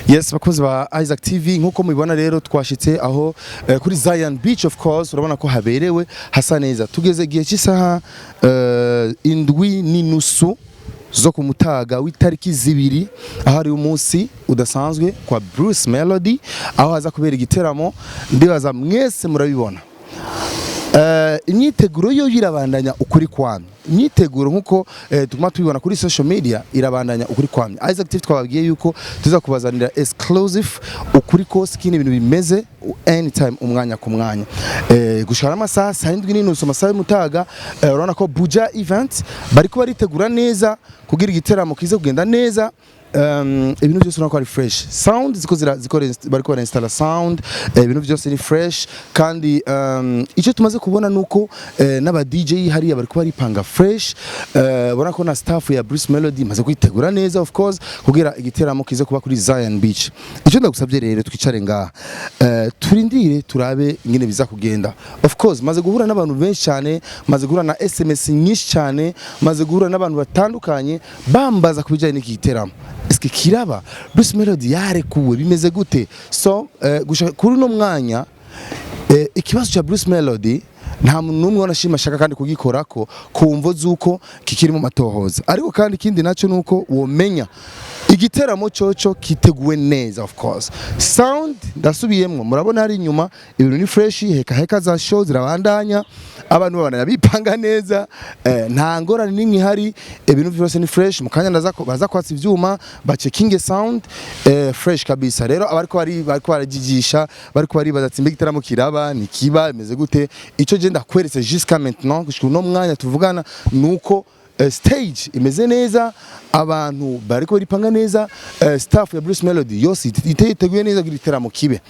Yes, bakunzi ba Isaac TV, nkuko mubibona rero twashitse aho kuri Zion Beach. Of course urabona ko haberewe, hasa neza. Tugeze igihe cy'isaha 7:30 zo ku mutaga w'itariki 2, aho ari umunsi udasanzwe kwa Bruce Melody, aho haza kubera igiteramo. Ndibaza mwese murabibona. Imyiteguro yo irabandanya ukuri kwamye. Imyiteguro nkuko tuguma tubibona kuri social media irabandanya ukuri kwamye. Isaac TV twababwiye yuko tuza kubazanira exclusive, ukuri kose kindi ibintu bimeze anytime, umwanya ku mwanya. Gushika amasaha saa 7:30, amasaha y'umutaga, urabona ko Buja Event bariko baritegura neza kugira igiteramo kize kugenda neza. Ibintu byose urabona ko ari fresh. Sound ziko zira ziko bariko bara-installa sound, ibintu byose ni fresh. Kandi icyo tumaze kubona nuko n'aba DJ hariya bariko baripanga fresh. Ubona ko na staff ya Bruce Melody imaze kwitegura neza, of course, kugira igiteramo kize kuba kuri Zion Beach. Icyo ndagusabye rero, twicare ngaha, turindire turabe ingene biza kugenda. Of course maze guhura n'abantu benshi cyane, maze guhura na SMS nyinshi cyane, maze guhura n'abantu batandukanye bambaza ku bijyanye n'iki giteramo: eske kiraba? Bruce Melody yarekuwe? Bimeze gute? So gushika kuri uno mwanya, ikibazo cya Bruce Melody nta muntu n'umwe wanashima ashaka kandi kugikorako ku mvo z'uko kikiri mu matohoza. Ariko kandi ikindi nacyo nuko womenya igiteramo coco kiteguwe neza. Of course sound, ndasubiyemwo, murabona hari inyuma ibintu ni fresh, heka heka za show zirabandanya, abantu babandanya bipanga neza, nta ngorane n'imwe ihari, ibintu byose ni fresh. Mu kanya ndaza baza kwatsa ivyuma, bacekinge sound, fresh kabisa. Rero abariko bari bariko barajigisha, bariko baribaza ati: "Mbe igiteramo kiraba nikiba bimeze gute?" Ico je ndakweretse jusqu'à maintenant, gushika uno mwanya tuvugana, nuko stage imeze neza, abantu bariko baripanga neza, staff ya Bruce Melody yose iteguye neza kugira igiteramo kibe.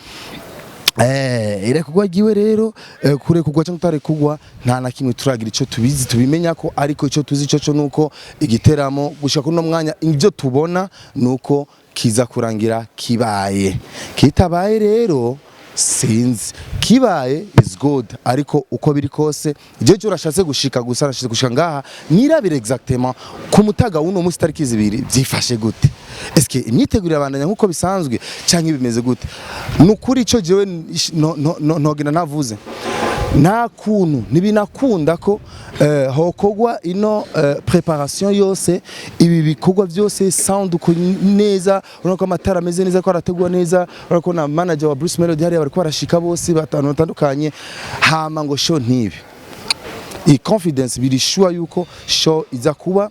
Irekugwa ryiwe rero, kurekugwa cyangwa kutarekugwa, nta na kimwe turagira ico tubizi tubimenya ko. Ariko ico tuzi cyo nuko igiteramo gushika kuri uno mwanya, ibyo tubona nuko kiza kurangira kibaye. Kitabaye rero sinzi, kibaye is good. Ariko uko biri kose, je cyo urashatse gushika gusa, arashatse gushika ngaha nirabire exactement ku mutaga w'uno munsi tariki 2 byifashe gute. Eske imyiteguro irabandanya nkuko bisanzwe canke bimeze gute? Nukuri ico jewe ntogenda navuze, nta kuntu ntibinakunda ko hokogwa ino préparation yose, ibi bikorwa byose, sound uko neza, urabona ko amatara ameze neza, ko arategwa neza, urabona ko na manager wa Bruce Melody hariya bariko barashika bose batanu batandukanye, hama ngo show ntibe. Iyi confidence biri sure yuko show iza kuba,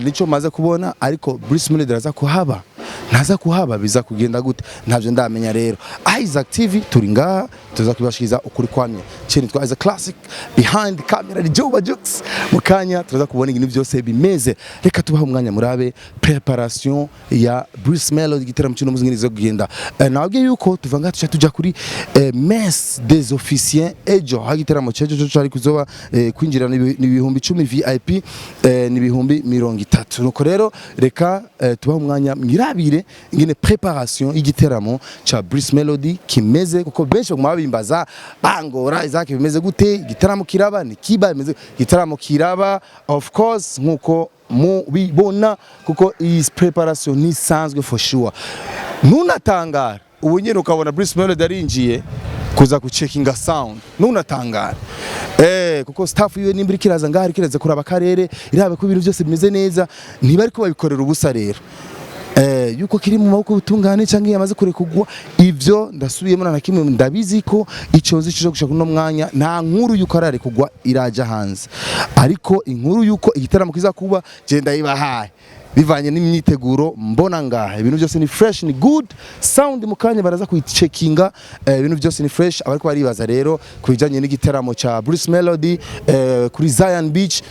nico maze kubona. Ariko Bruce Melody araza kuhaba, ntaza kuhaba, biza kugenda gute? Ntabyo ndamenya. Rero Isaac TV turi ngaha, tuza kubashikiriza ukuri kwamye. Chini twa Isaac Classic, behind camera ni Joe Jux. Mu kanya turaza kubona ibintu byose bimeze. Reka tubahe umwanya murabe préparation ya Bruce Melody, igiteramo cy'uno muzi ngene kugenda. Nababwiye yuko tuva ngaha tuca tuja kuri messe des officiers ejo, aho igiteramo c'ejo cyo cari kuzoba. Kwinjira ni 10,000, VIP ni 30,000. Nuko rero reka tubahe umwanya mwirabire ingene préparation y'igiteramo ca Bruce Melody kimeze, kuko benshi baguma babimbaza bangora: "Isaac, bimeze gute? Igiteramo kiraba ni kiba bimeze?" Igiteramo kiraba, of course, nkuko mubibona, kuko iyi préparation nisanzwe for sure. Ntunatangara ubu nyine ukabona Bruce Melody arinjiye kuza gucekinga sound, ntunatangara, kuko staff yiwe nimba iriko iraza ngaha, iriko iraza kuraba akarere, irabe ko ibintu byose bimeze neza, ntibariko babikorera ubusa. Rero yuko kiri mu maboko y'ubutungane cyangwa yamaze kurekugwa, ivyo ndasubiyemo, na kimwe ndabizi ko ico nzi cyo gushaka uno mwanya, nta nkuru yuko ararekugwa iraja hanze. Ariko inkuru yuko igitaramo kiza kuba, je ndayibahaye bivanye n'imyiteguro mbona ngaha. Ibintu byose ni fresh, ni good. Sound mu kanya baraza kuyicekinga, ibintu byose ni fresh. Abariko baribaza rero ku bijanye n'igitaramo ca Bruce Melody kuri Zion Beach,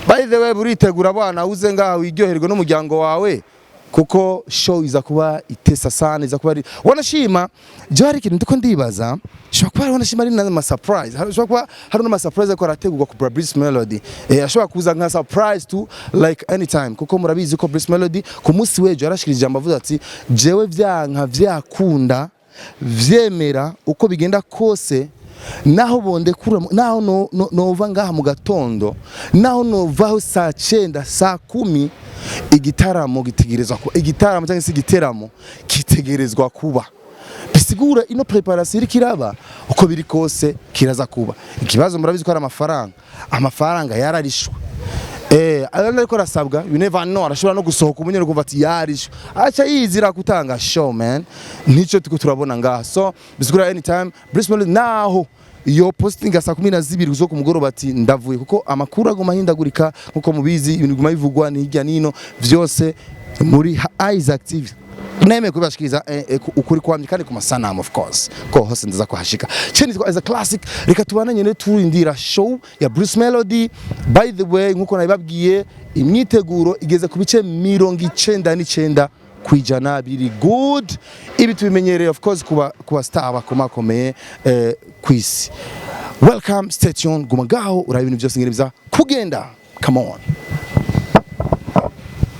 by the way, buritegura bwana, uze ngaha wiryoherwe n'umuryango wawe, kuko show iza kuba itesa sana, iza kuba ari wanashima. Je hari ikintu ndiko ndibaza, shobora kuba wanashima ari n'ama surprise, shobora kuba hari n'ama surprise ariko arategurwa ku Bruce Melody, ashobora kuza nka surprise to like anytime, kuko murabizi ko Bruce Melody ku munsi w'ejo yarashikirije ijambo avuze ati: "Jewe vyanka vyakunda, vyemera uko bigenda kose." Naho bondekura, naho nova ngaha mu gatondo, naho novaho saa 9, saa 10, igitaramo gitegerezwa kuba. Igitaramo cyangwa se igiteramo kitegerezwa kuba. Bisigura ino préparation iriko iraba, uko biri kose kiraza kuba. Ikibazo murabizi ko ari amafaranga. Amafaranga yararishwe. Ariko arasabwa, you never know, arashobora no gusohoka umunyene kumva ati yarishwe, aca yizira gutanga show, man. Nico tuko turabona ngaha. So bisigura anytime Bruce Melody, naho iyo posting saa 12 zo ku mugoroba ati ndavuye, kuko amakuru aguma ahindagurika nkuko mubizi, ibintu biguma bivugwa ni hirya nino, vyose muri Isaac TV nemeye kubashikiriza ukuri kwamye kandi ku masanamu, of course, ko hose ndaza kuhashika. Cheni as a classic, reka tubananye ne turindira show ya Bruce Melody. By the way, nkuko nabibabwiye, imyiteguro igeze ku bice 99%, biri good. Ibi tubimenyereye, of course, kuba star bakomakomeye kwisi. Welcome, stay tuned, guma ngaho uraba ibintu byose ngene biza kugenda. Come on.